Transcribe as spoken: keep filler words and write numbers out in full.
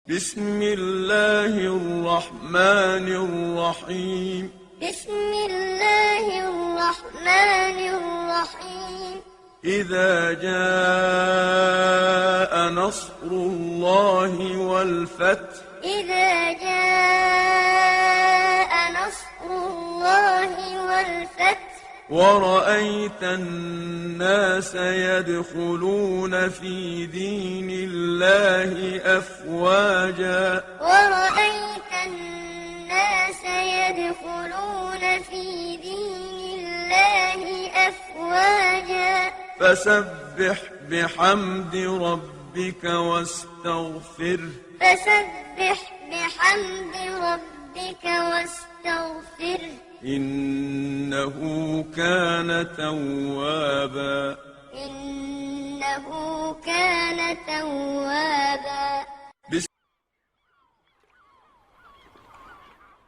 بسم الله الرحمن الرحيم. بسم الله الرحمن الرحيم. إذا جاء نصر الله والفتح. إذا جاء نصر الله والفتح. ورأيت الناس يدخلون في دين الله أفواجا. ورأيت الناس يدخلون في دين الله أفواجا. فسبح بحمد ربك واستغفره. فسبح بحمد ربك واستغفره. إنه كان توابا. إنه كان توابا.